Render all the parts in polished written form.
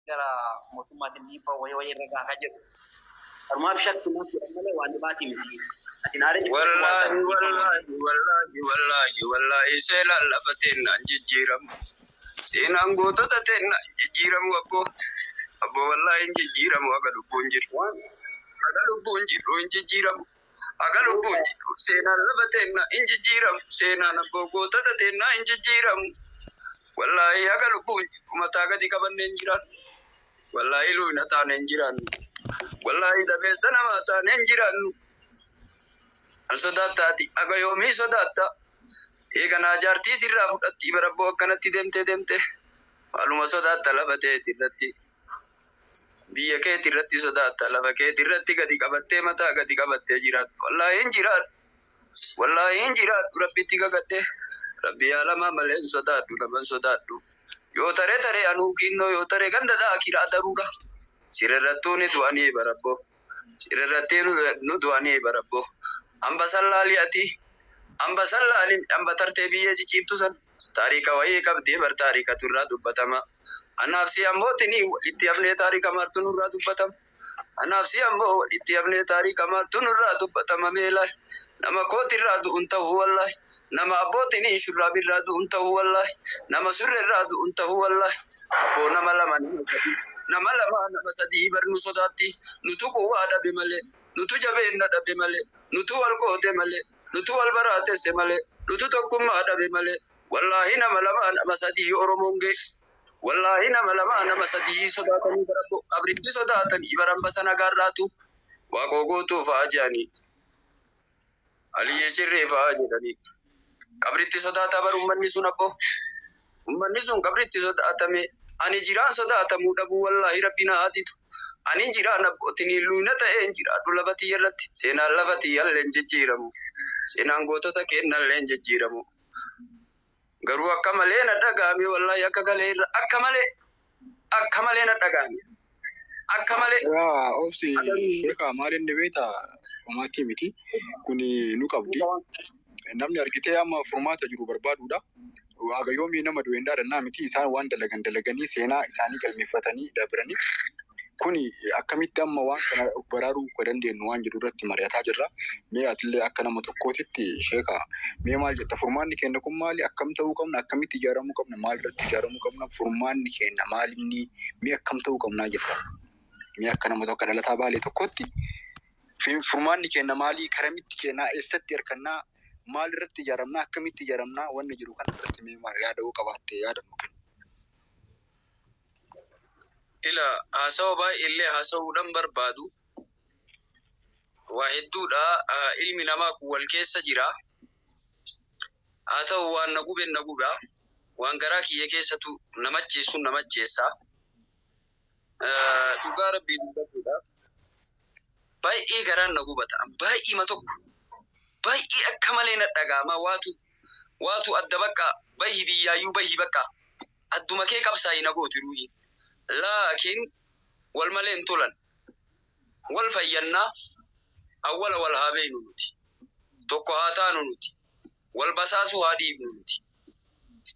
Gara mootummaatiin dhiibbaa wayii wayii irra gahaa jedhu. Kanumaaf shakki jedhan malee waan dhibaatii miti. Ati naaree Wallaahi, wallaahi, wallaahi, wallaahi, wallaahi, seenaan lafa teennaan jijjiiramu. Seenaan gootota teennaan jijjiiramu, abboo. Abboo, wallaahi hin jijjiiramu haga lubbuun jiru. Waan Haga lubbuun jiru hin jijjiiramu. Haga lubbuun jiru seenaan lafa teennaa hin jijjiiramu. Seenaan abboo gootota teennaa hin jijjiiramu. Wallaahi haga lubbuun jiru mataa gadi qabannee hin jiraannu. Wallaahi luuna taane hin jiraannu. Wallaahi dabeessa namaa taane hin jiraannu. An sodaattaati. Aga yoomii sodaatta? Eeganaa jaartii sirraa fudhatti barabboo akkanatti deemtee deemtee. Haaluma sodaatta lafa teeti irratti. Biyya keeti irratti sodaatta, lafa keeti irratti gadi qabattee, mataa gadi qabattee jiraattu. Wallaahi hin jiraadhu. Wallaahi hin jiraadhu, rabbitti kakadhe. Rabbi yaalamaa malee hin sodaadhu, nama hin sodaadhu. Yoo taree taree anuu kinnoo, yoo taree ganda daakiraa daruudha. Sirerrattuu ni du'anii barabboo. Sirerrattii nu du'anii barabboo. Hamba sallaalii ati. Hamba sallaalii, hamba tartee biyyee ciciibtu san. Taarika wayii qabdee bar, taarikatu irraa dubbatama. Anaaf si ammootinii walitti hafnee taarika martu nurraa dubbatama. Anaaf si ammoo walitti hafnee taarika martu nurraa dubbatama meelaa. Nama kootirraa du'uun ta'uu wallaahi. Nama abbootinii shurraabirraa du'uun ta'uu wallaahi. Nama surreerraa du'uun ta'uu wallaahi. Abboo, nama lama, nama sadii. Nama lama, nama sadii bar nu sodaatti. Nutu quwwaa dhabe malee. Nutu jabeenna dhabe malee. Nutu wal qoode malee. Nutu wal baraatesse malee. Nutu tokkummaa dhabe malee. Wallaahi nama lama, nama sadii Oromoon ga'e. Wallaahi nama lama, nama sadii sodaatanii barabbo. Qabritti sodaatanii baramba sana gaarraatu. Waaqoo guutuu fa'aa jedhanii. Aliyyee Cirree fa'aa jedhanii. Qabritti sodaataa bar uummanni sun, abboo. Uummanni sun qabritti sodaatame. Ani jiraan sodaatamuu dhabuu wallaahi rabbi na haatitu. Ani jiraan abbootiin luuna ta'ee hin jiraadhu lafa tiyya irratti. Seenaan lafa tiyyallee hin jijjiiramu. Seenaan gootota kennallee hin jijjiiramu. Garuu akka malee na dhagahame, wallaahi akka galee irra akka malee, akka malee na dhagahame. Akka malee. Yaa obsi sheekaa, maal inni beektaa, homaatii miti. Kuni nu qabdi. Namni argitee amma furmaata jiru barbaaduudha. Haga yoomii nama du'e hin dhaadannaa miti, isaan waan dalagan dalaganii seenaa isaanii galmeeffatanii dabranii, kuni akkamitti amma waan kana baraaruu akka dandeenyu waan jedhu irratti mari'ataa jirra. Mee atillee akka nama tokkootitti, sheekaa, mee maal jetta? Furmaanni keenya kun maali? Akkam ta'uu qabna? Akkamitti ijaaramuu qabna? Maal irratti ijaaramuu qabna? Furmaanni keenya maalinni? Mee akkam ta'uu qabnaa jetta? Mee akka nama tokko dhalataa Baalee tokkotti furmaanni keenya maali? Karamitti keenyaa? Eessatti hirkannaa? Maal irratti ijaaramnaa? Akkamitti ijaaramnaa? Wanni jiru kana irratti mee maal yaada yoo qabaatte yaada nu kenni. Ila, haasawa baay'eellee haasa'uudhaan barbaadu. Waa hedduudha. Ilmi namaa kun wal keessa jira. Haa ta'u, waan na gube na guba. Waan garaa kiyya keessatu namacheessu namacheessa. Dhugaa rabbii dubbachuudha. Baay'ee garaan na gubata. Baay'ee tokko. Baay'ee akka malee na dhaga'ama. Waatu adda bakka bahi biyyaayyuu bahi bakka. Adduma kee qabsaa'i na gooti ruuhi. Laakiin wal malee hin tolan. Wal fayyannaa, awwala wal haa beeynu nuti. Tokko haa taanu nuti. Wal basaasuu haa dhiibnu nuti.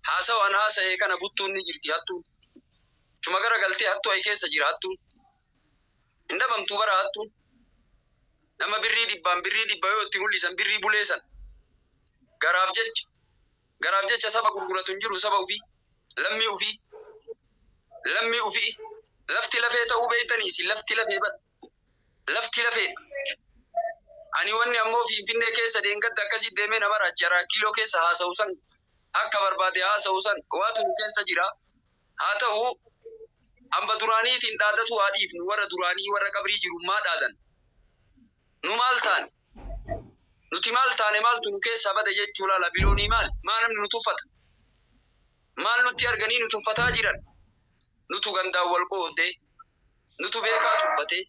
Haasawaan haasa'ee kana buttuun ni jirti, hattuun. Cuma gara galtee hattuu ayi keessa jira hattuun. Hin dhabamtuu bara hattuun. Nama birrii dhibbaan birrii 100 yoo itti mul'isan birrii buleessan. Garaaf jecha. Garaaf jecha saba gurguratu hin jiru, saba ofii. Lammii ofii. Lammii ofii. Lafti lafee ta'uu beektanii isin, lafti lafee bara. Lafti lafee. Ani wanni ammoo Finfinnee keessa deengadda akkasii deemee nama raachi kiiloo keessa haasa'u san, akka barbaade haasa'u san, waatu nu keessa jira. Haa ta'u, hamba duraaniitiin dhaadatu haa dhiifnu, warra duraanii, warra qabrii jiru maa dhaadan. Nu maal taane? Nuti maal taane? Maaltu nu keessaa bade jechuu laala biloonii maali? Maa namni nu tuffata? Maal nutti arganii nu tuffataa jiran? Nutu gandaan wal qoodee, nutu beekaa tuffatee,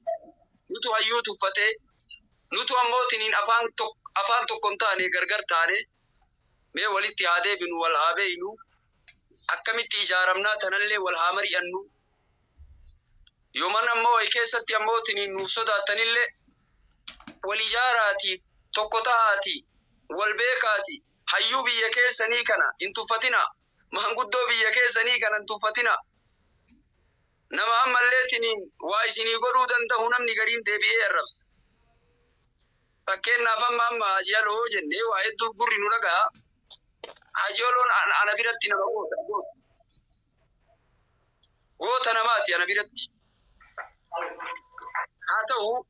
nutu hayyuu tuffatee, nutu ammootiniin afaan tokko hin taane, gargar taane. Mee walitti haa deebinu, wal haa beeynu. Akkamitti ijaaramnaa tanallee wal haa mari'annu. Yooman ammoo keessatti ammootiniin nuuf sodaattanillee wal ijaaraati, tokko ta'aati, wal beekaati, hayyuu biyya keessanii kana hin tuffatina, maanguddoo biyya keessanii kana hin tuffatina. Nama amma deebi'eetiniin waa isinii godhuu danda'u namni gariin deebi'ee arrabsa. Fakkeenyaaf amma Hajii Aloo jennee waa hedduu gurri nu dhaga'a. Hajii Aloon ana biratti nama goota. Goota namaati ana biratti. Haa ta'u,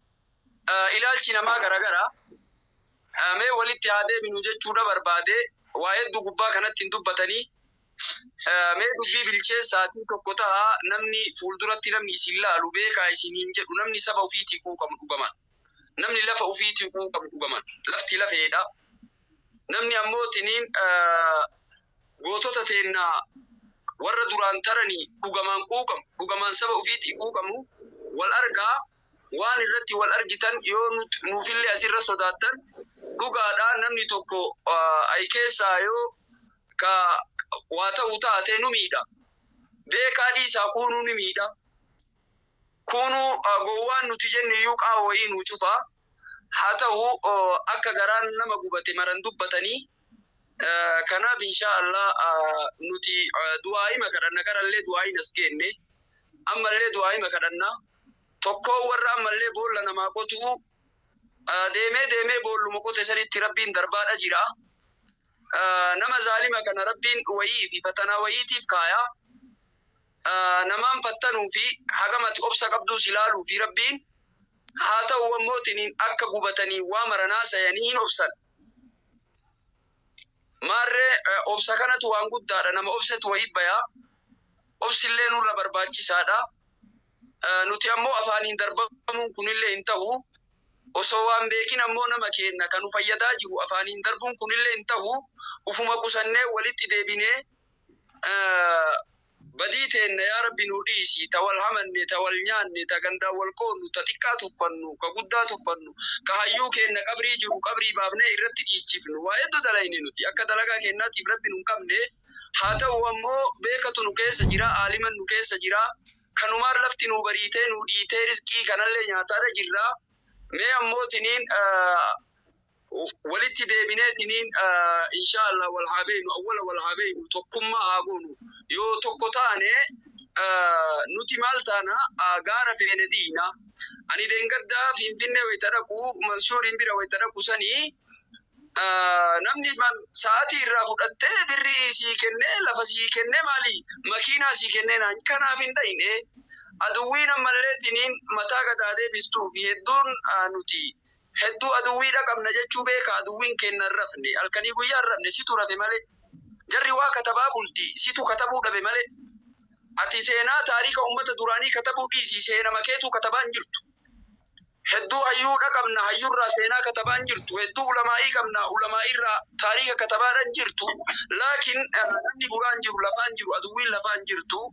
ilaalchi namaa garagara. Mee walitti haa deebinu jechuudha barbaade, waa hedduu gubbaa kanatti hin dubbatanii. Mee dubbii bilcheessaatii tokko ta'a, namni fuulduratti namni isin laalu beekaa isiniin jedhu, namni saba ofiitii quuqamu dhugaman. Namni lafa ofiitii quuqamu dhugaman. Lafti lafeedha. Namni ammoo tiniin gootota teennaa warra duraan taranii dhugamaan quuqamu, dhugamaan saba ofiitii quuqamu wal argaa. Waan irratti wal argitan yoo nuufillee asirra sodaattan dhugaadhaa, namni tokko ay keessaa yoo ka waa ta'uu taate nu miidha. Beekaa dhiisaa, kuunuu ni miidha. Kuunuu gowwaan nuti jennu iyyuu qaama wayii nu cufa. Haa ta'u, akka garaan nama gubate maran dubbatanii. Kanaaf insha Allah nuti du'aa'ima kadhanna, garallee du'aa'iin as geenne, ammallee du'aa'ima kadhanna. Tokkoo warra ammallee boolla namaa qotuu deemee deemee boolluma qote sanitti Rabbiin darbaadha jira. Nama zaalima kana Rabbiin wayii fi fatanaa wayiitiif kaaya. Namaan fattanuu fi hagamati obsa qabduus ilaaluu fi Rabbiin haa ta'u, ammootiin akka gubatanii waa maranaa sayanii hin obsan. Maarree obsa kanatu waan guddaadha. Nama obsetu wayii bayaa. Obsillee nurra barbaachisaadha. Nuti ammoo afaaniin darbamuun kunillee hin ta'u. Osoo waan beekin ammoo nama kenna kan nu fayyadaa jiru afaaniin darbuun kunillee hin ta'u. Ufuma qusannee walitti deebinee badii teenna yaa Rabbi nu dhiisi, ta wal hamanne, ta wal nyaanne, ta gandaan wal qoonnu, ta xiqqaa tuffannu, ka guddaa tuffannu, ka hayyuu keenna qabrii jiru qabrii baafnee irratti dhiichifnu, waa hedduu dalayne nuti akka dalagaa keennaatiif Rabbi nu hin qabne. Haa ta'u, ammoo beekatu nu keessa jira, aaliman nu keessa jira, kanumaan lafti nu bariitee nu dhiitee riskii kanallee nyaataadha jirra. Mee ammoo tiniin walitti deebinee tiniin insha Allah wal haa beeynu, awwala wal haa beeynu, tokkummaa haa goonu. Yoo tokko taane nuti maal taana? Gaara feene diina. Ani deengaddaa Finfinnee wayita dhaqu, Mansuuriin bira wayita dhaqu sanii, namni sa'aatii irraa fudhattee birrii sii kennee, lafa sii kennee, maali makiinaa sii kennee naan kanaaf hin dhayne. Aduwwiin ammallee tiniin mataa gadaadee bistuu fi hedduun nuti hedduu aduwwiidha qabna jechuu beeka. Aduwwiin kenna hin rafne, halkanii guyyaa hin rafne, situ rafe malee. Jarri waa katabaa bulti, situ katabuu dhabe malee. Ati seenaa taarika ummata duraanii katabuu dhiisii, seenama keetuu katabaa hin jirtu. Hedduu hayyuudha qabna, hayyuurraa seenaa katabaa hin jirtu. Hedduu ulamaa'ii qabna, ulamaa'irraa taarika katabaadha hin jirtu. Laakiin namni bulaan jiru, lafaan jiru, aduwwiin lafaan jirtu.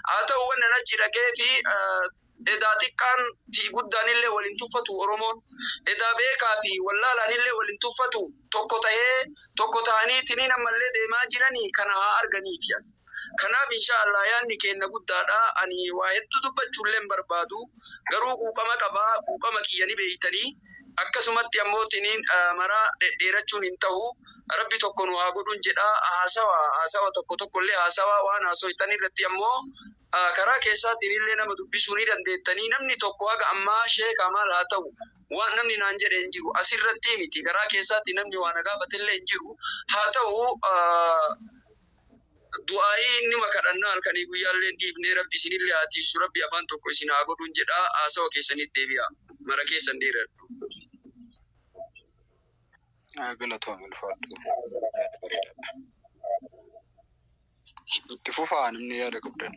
Haa ta'u, wanna achi dhaqee fi edaa xiqqaan fi guddaan illee waliin tuffatu Oromoon. Edaa beekaa fi wallaalaan illee waliin tuffatu, tokko ta'ee tokko ta'anii tiniin ammallee deemaa jiranii kana haa arganiif. Kanaaf insha Allah yaadni keenya guddaadha. Ani waa hedduu dubbachuullee hin barbaadu. Garuu quuqama qabaa, quuqama kiyya ni beeytanii. Akkasumatti ammoo tiniin maraa dhedheerachuun hin ta'u. Rabbi tokko nu haa godhuun jedha. Haasawa tokko tokkollee haasawa waan haasoitan irratti ammoo karaa keessaatiin illee nama dubbisuu ni dandeettanii. Namni tokko haga ammaa sheekaa maal haa ta'u waan namni naan jedhe hin jiru. Asirratti miti, karaa keessaatti namni waa na gaafatellee hin jiru. Haa ta'u, du'aayii inni makadhannaa halkanii guyyaallee dhiifnee, Rabbi isinillee haa tiisu, Rabbi afaan tokko isin haa godhuun jedha. Haasawa keessanitti deebi'a. Mara keessan dheeradhu. Galatoom, ulfaadhu, yaada bareedaadha. Itti fufaa, namni yaada qabdan.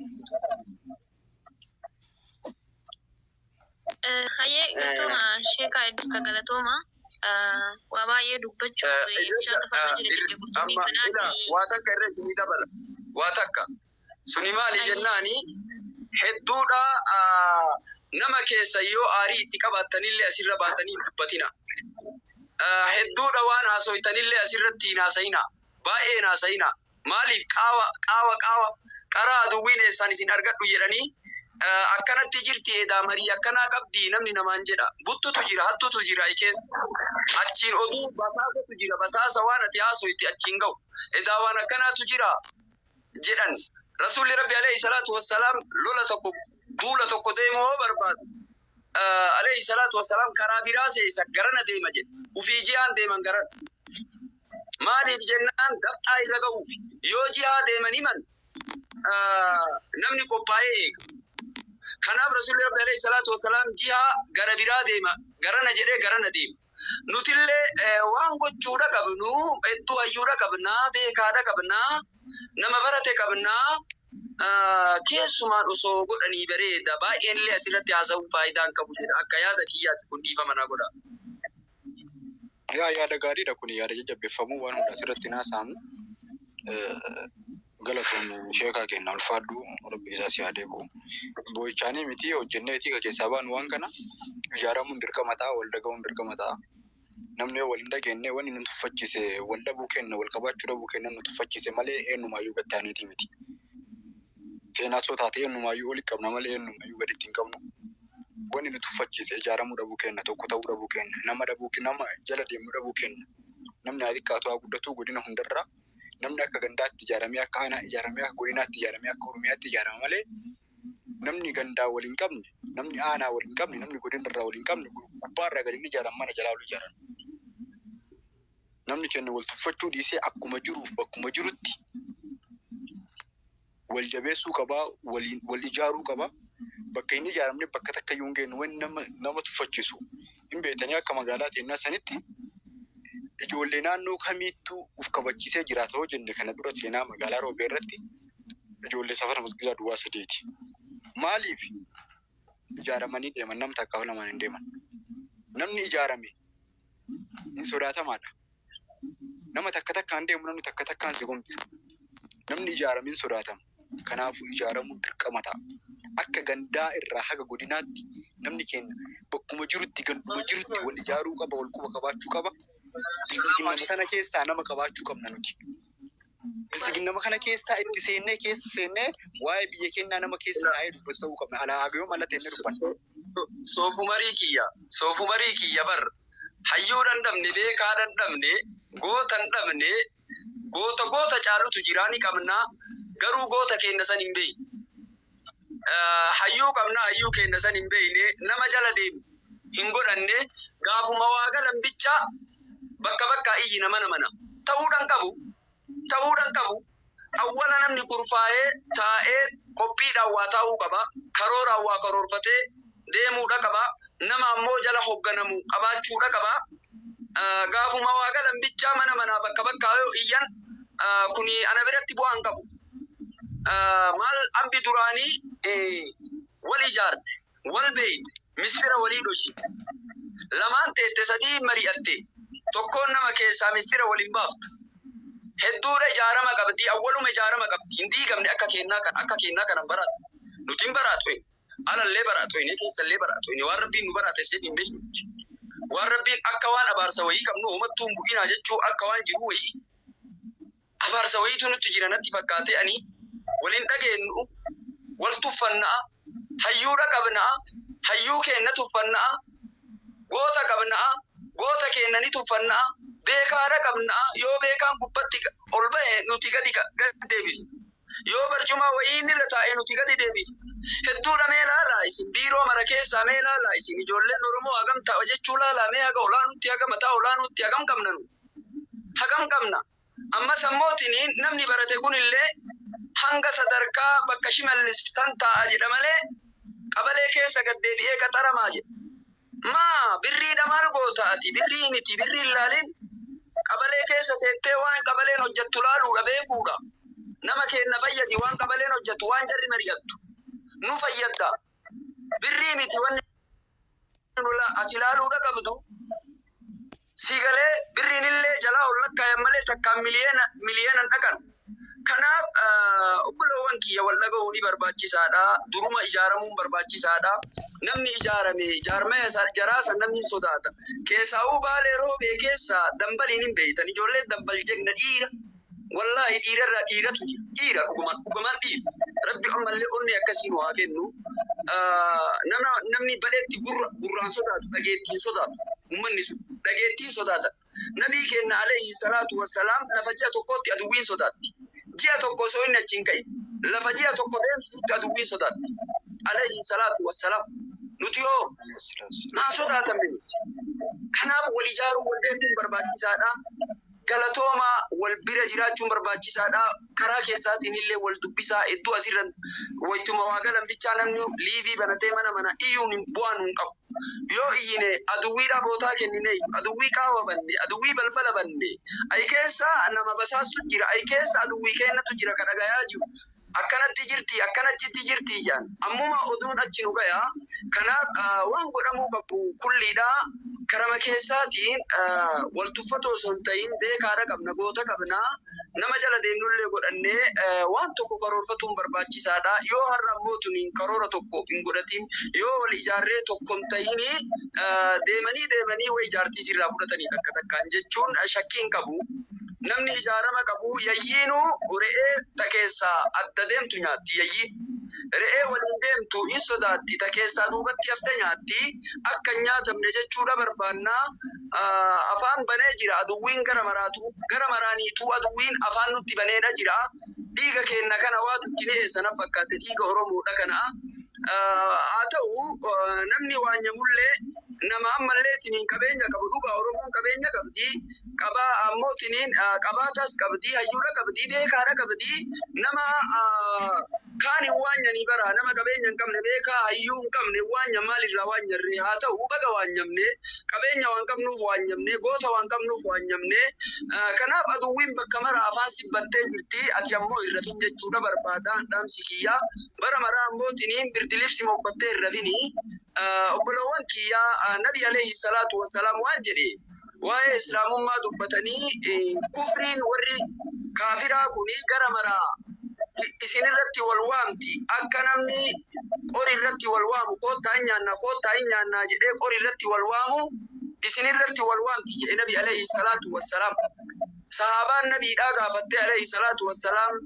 Hayyee, galatooma sheekaa, hedduu galatooma. Waa baay'ee dubbachuuf bishaan tafaarra jira jette qurxummii kanaa. Waa takka irra isinii dabala. Waa takka. Suni maali jennaani, hedduudha nama keessa yoo aarii itti qabaattanillee asirra baatanii hin dubbatina. Hedduudha waan haasoytanillee asirratti hin haasayina. Baay'ee hin haasayina. Maaliif? Qaawa qaawa qaawa qaraa aduwwiin eessaan isin argadhu jedhanii, akkanatti jirti, edaa marii akkanaa qabdi namni namaan jedha. Buttutu jira, hattutu jira keessa. Achiin oduu basaasatu jira, basaasa waan ati haasoyte achiin ga'u. Edaa waan akkanaatu jira jedhan. Rasuulli Rabbi alayhi salaatu wassalaam lola tokko Duula tokko deemuu hoo barbaadu, alayhi salaatu wasalaam karaa biraa seessa garana deema jedhe. Ufii ji'aan deeman garana. Maaliif jennaan dabxaa irra ga'uuf yoo ji'aa deeman himan namni qophaa'ee eega. Kanaaf Rasuulli Rabbi alayhi salaatu wasalaam ji'aa gara biraa deema, garana jedhee garana deema. Nutillee waan gochuudha qabnu, hedduu hayyuudha qabnaa, beekaadha qabnaa, nama barate qabnaa, keessumaan osoo godhanii bareeda. Baay'een illee asirratti haasa'uun faayidaa hin qabu jedha. Akka yaada kiyyaatti kun dhiifama naa godha. Yaa, yaada gaariidha kun, yaada jajjabeeffamuu waan hunda asirratti naasaamu. Galatoon sheekaa kenna, ulfaadhu, rabbi isaa si haa deebi'u. Boo'ichaanii miti, hojjenneeti ka keessaa baanu. Waan kana ijaaramuun dirqama ta'a, wal dhaga'uun dirqama ta'a. Namni yoo wal hin dhageenye, wanni nu tuffachiise wal dhabuu kenna, wal qabaachuu dhabuu kenna nu tuffachiise malee eenyumaayyuu gattaaniiti miti. Seenaa soo taate eenyumaayyuu oli qabna malee eenyumaayyuu gaditti hin qabnu. Wanni nu tuffachiise ijaaramuu dhabuu kenna, tokko ta'uu dhabuu kenna, nama dhabuu, nama jala deemuu dhabuu kenna. Namni haa xiqqaatu haa guddatu, godina hundarraa namni akka gandaatti ijaaramee, akka aanaa ijaaramee, akka godinaatti ijaaramee, akka oromiyaatti ijaarama malee, namni gandaa wal hin qabne, namni aanaa wal hin qabne, namni godinarraa wal hin qabne gubbaarraa gadi hin ijaaran, mana jalaa ol ijaaran. Namni keenya wal tuffachuu dhiisee akkuma jiruuf bakkuma jirutti wal jabeessuu qabaa, waliin wal ijaaruu qabaa. Bakka hin ijaaramne bakka takka iyyuu hin geenyu. Wanni nama tuffachiisu hin beektanii, akka magaalaa teennaa sanitti ijoollee naannoo kamiittuu uf kabachiisee jiraata hoo jenne, kana dura seenaa magaalaa Roobee irratti ijoollee safara masgiidaa duwwaa sadeeti. Maaliif ijaaramanii deeman? Nama takkaaf lamaan hin deeman. Namni ijaarame hin sodaatamaadha. Nama takka takkaan deemu, namni takka takkaan si gombisa. Namni ijaarame hin sodaatama. Kanaafuu ijaaramuun dirqama ta'a. Akka gandaa irraa haga godinaatti namni keenya bakkuma jirutti, ganduma jirutti wal ijaaruu qaba, wal quba qabaachuu qaba. Bilisiginnama sana keessaa nama qabaachuu qabna nuti. Bilisiginnama kana keessaa itti seennee, keessa seennee waa'ee biyya keenyaa nama keessa taa'ee dubbatu ta'uu qabna. Alaa haga yoom ala teennee dubbanna? Soofumarii kiyya, soofumarii kiyya bar hayyuu dhandhamne, beekaa dhandhamne, goota dhandhamne, goota goota caalutu jiraa ni qabnaa, garuu goota keenya san hin beekne. Hayyuu qabnaa, hayyuu keenya san hin beekne, nama jala deemu hin godhanne. Gaafuma waa galan bicha bakka bakka iyyi nama namana ta'uudhaan qabu, ta'uudhaan qabu. Awwala namni kurfaa'ee taa'ee qophiidhaan waa taa'uu qaba, karooraan waa karoorfatee deemuudha qaba, nama ammoo jala hogganamu qabaachuudha qaba. Gaafuma waa galan bichaa mana manaa bakka bakkaa yoo iyyan, kuni ana biratti bu'aa hin qabu. Maal ambi duraanii wal ijaarte, wal beeyte, mistira walii dhoshite. Lamaan teette sadii mari'atte, tokkoon nama keessaa mistira waliin baaftu. Hedduudha ijaarama qabdi, awwaluma ijaarama qabdi, hin diigamne akka kennaa kan akka kennaa kanan baraatu. Nuti hin baraatu, alallee baraatu, keessallee baraatu, waan rabbiin nu baraate isin hin beeknu. Waan rabbiin akka waan abaarsa wayii qabnu homattuu hin bu'inaa jechuu, akka waan jiru wayii abaarsa wayiitu nutti jira natti fakkaate. Ani waliin dhageenyu, wal tuffannaa, hayyuudha qabnaa, hayyuu keenna tuffannaa, goota qabnaa, goota keenna ni tuffannaa, beekaadha qabnaa. Yoo beekaan gubbatti ol ba'e nuti gadi gadi deebifna. Yoo barcuma wayii inni irra taa'e nuti gadi deebifna. Hedduudha, mee laalaa isin, biiroo mara keessaa mee laalaa isin, ijoolleen Oromoo hagam ta'a jechuu laalaa mee, haga olaanutti, haga mataa olaanutti hagam qabna nu, hagam qabna? Amma sammootiin namni barate kunillee hanga sadarkaa bakka Shimallis san taa'a jedha malee qabalee keessa gad deebi'ee qaxaramaa jedha. Maa birriidha maal goota ati? Birrii miti, birrii hin laalin, qabalee keessa teettee waan qabaleen hojjettu laaluudha, beekuudha. Nama kenna fayyadi, waan qabaleen hojjettu, waan jarri mari'attu nu fayyadda. Birrii miti wanni ati laaluudha qabdu. Si galee? Birriin illee jalaa ol lakkaayan malee takkaan miliyeena miliyeenan dhaqan. Kanaaf obboloowwan kiyya, wal dhaga'uu ni barbaachisaadha. Duruma ijaaramuun barbaachisaadha. Namni ijaarame jaarmaya jaraa san namni hin sodaata. Keessaa'uu Baalee Roobee keessa dambaliin hin beeytan. Ijoollee dambal jegna dhiira. Wallaahi dhiirarraa dhiiratu jira. Dhiira dhugumaan dhugumaan dhiira. Rabbi ammallee onnee akkasii nu haa kennu. Namni baleetti gurra gurraan sodaatu, dhageettiin sodaatu. Uummanni sun dhageettiin sodaata. Nabii keenya alayhi salaatu wassalaam lafa ji'a tokkotti aduwwiin sodaatti. Ji'a tokko osoo inni achi hin ka'in lafa ji'a tokko deemsisutti aduwwiin sodaatti. Alayhi salaatu wassalaam. Nuti yoo maa sodaatamne nuti. Kanaaf wal ijaaruu, wal beekuun barbaachisaadha. Galatooma, wal bira jiraachuun barbaachisaadha. Karaa keessaatiin illee wal dubbisaa. Iddoo asirra wayituma waa galan bichaa namni liivii banatee mana mana iyyuun hin bu'aan hin qabu. Yoo iyyine aduwwiidhaa bootaa kennine, aduwwii qaawa banne, aduwwii balbala banne. Ayi keessa nama basaastu jira, ayi keessa aduwwii kennatu jira ka dhagayaa jiru. Akkanatti jirti, akkanatti jirti jaan. Ammuma oduun achi nu gaya. Kanaaf waan godhamuu qabu kulliidha. Karama keessaatiin wal tuffatoo osoo hin ta'in beekaadha qabna, goota qabna. Nama jala deemnullee godhannee waan tokko karoorfatuun barbaachisaadha. Yoo har'a ammoo tuniin karoora tokko hin godhatin, yoo wal ijaarree tokko hin ta'in, deemanii deemanii wayi ijaartii sirraa fudhatanii takka takkaan jechuun shakkii hin qabu. Namni ijaarama qabu yayyiinuu re'ee ta keessaa adda deemtu nyaatti yayyiin. Re'ee waliin deemtu hin sodaatti, ta keessaa duubatti haftee nyaatti. Akka hin nyaatamne jechuudha barbaannaa. Afaan banee jira aduwwiin gara maraatu, gara maraaniituu aduwwiin afaan nutti baneedha jira. Dhiiga keenna kana waa tukkine eessa na fakkaate dhiiga Oromoodha kana. Haa ta'u, namni waan nyamullee nama ammallee tiniin qabeenya qabu. Dhugaa Oromoon qabeenya qabdi. Qabaa ammoo tiniin qabaatas qabdi, hayyuudha qabdi, beekaadha qabdi. Nama kaan hin waanyanii bara nama qabeenya hin qabne, beekaa hayyuu hin qabne waanya maalirraa waanyarree? Haa ta'u, baga waanyamne. Qabeenya waan qabnuuf waanyamne, goota waan qabnuuf waanyamne. Kanaaf aduwwiin bakka mara afaan sibbattee jirti, ati ammoo hin rafin jechuudha barbaada dhaamsi kiyyaa. Bara maraa ammoo tiniin birdilibsi mokkattee hin rafini. Obbolowwan kiyyaa, Nabi alayhi salaatu wassalaam waan jedhe waa'ee islaamummaa dubbatanii, kufriin warri kaafiraa kuni gara maraa isin irratti wal waamti, akka namni qori irratti wal waamu, "Koottaa hin nyaannaa, koottaa hin nyaannaa" jedhee qori irratti wal waamu, isin irratti wal waamti jedhe Nabi alayhi salaatu wassalaam. Sahaabaan nabiidhaa gaafattee alayhi salaatu wassalaam,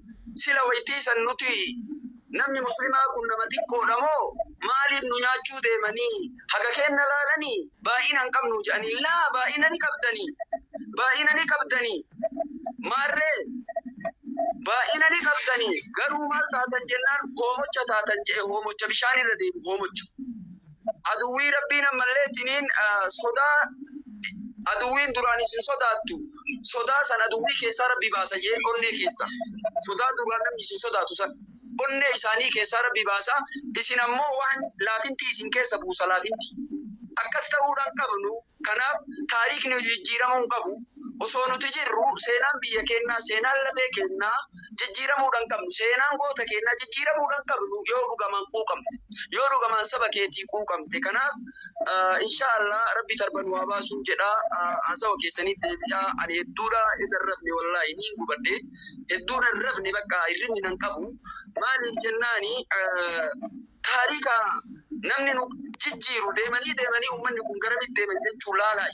"Sila waytii san nuti namni muslimaa kun nama xiqqoodha moo maaliif nu nyaachuu deemanii haga kenna laalanii baay'ina hin qabnu?" jedhanii. "Laa, baay'ina ni qabdanii, baay'ina ni qabdanii. Maarree baay'ina ni qabdanii, garuu maal taatan jennaan hoomocha taatan" jedhe. Hoomocha bishaan irra deemu, hoomocha. Aduwwii Rabbiin ammallee tiniin sodaa aduwwiin duraan isin sodaattu, sodaa san aduwwii keessaa Rabbi baasa jee. Onnee keessa sodaa duraan namni isin sodaatu san onnee isaanii keessaa Rabbi baasa, isin ammoo waan laafinti isin keessa buusa. Laafinti akkas ta'uudhaan qabnu. Kanaaf taariikni jijjiiramuu hin qabu. Osoo nuti jirru seenaan biyya keenyaa, seenaan lafee keenyaa jijjiiramuudhaan qabnu, seenaan goota keenyaa jijjiiramuudhaan qabnu, yoo dhugamaan quuqamte, yoo dhugamaan saba keetii quuqamte. Kanaaf inshaallah Rabbi tarban waa baasuun jedha. Haasawa keessaniif deebi'aa. Ani hedduudha irra rafne, wallaahi ni gubadhe, hedduudha hin rafne, bakka hirribni nan qabu. Maaliif jennaani, taariika namni nu jijjiiru deemanii deemanii uummanni kun garamitti deeman jechuu laalaa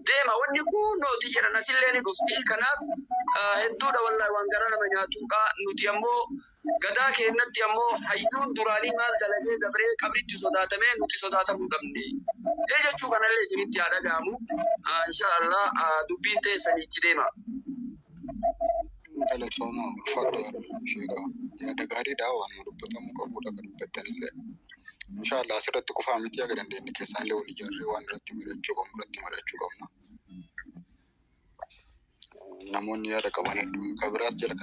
deema. Wanni kun nooti jedhan asillee ni dhufti. Kanaaf hedduudha wallaahi waan gara nama nyaatuudha. Nuti ammoo gadaa keenyatti ammoo hayyuun duraanii maal dalagee dabree qabritti sodaatamee, nuti sodaatamuu dhabne ee jechuu kanallee isinitti haa dhaga'amu. Inshaallah dubbiin teessaniitti deema. Galatooma, ulfaadha sheekaa. Yaada gaariidha, waan dubbatamuu qabudha kan dubbattanillee. Inshaallah asirratti qofaa miti, akka dandeenye keessaallee wal ijaarree waan irratti mari'achuu qabnu irratti mari'achuu qabna. Namoonni yaada qaban hedduun kan biraas jala.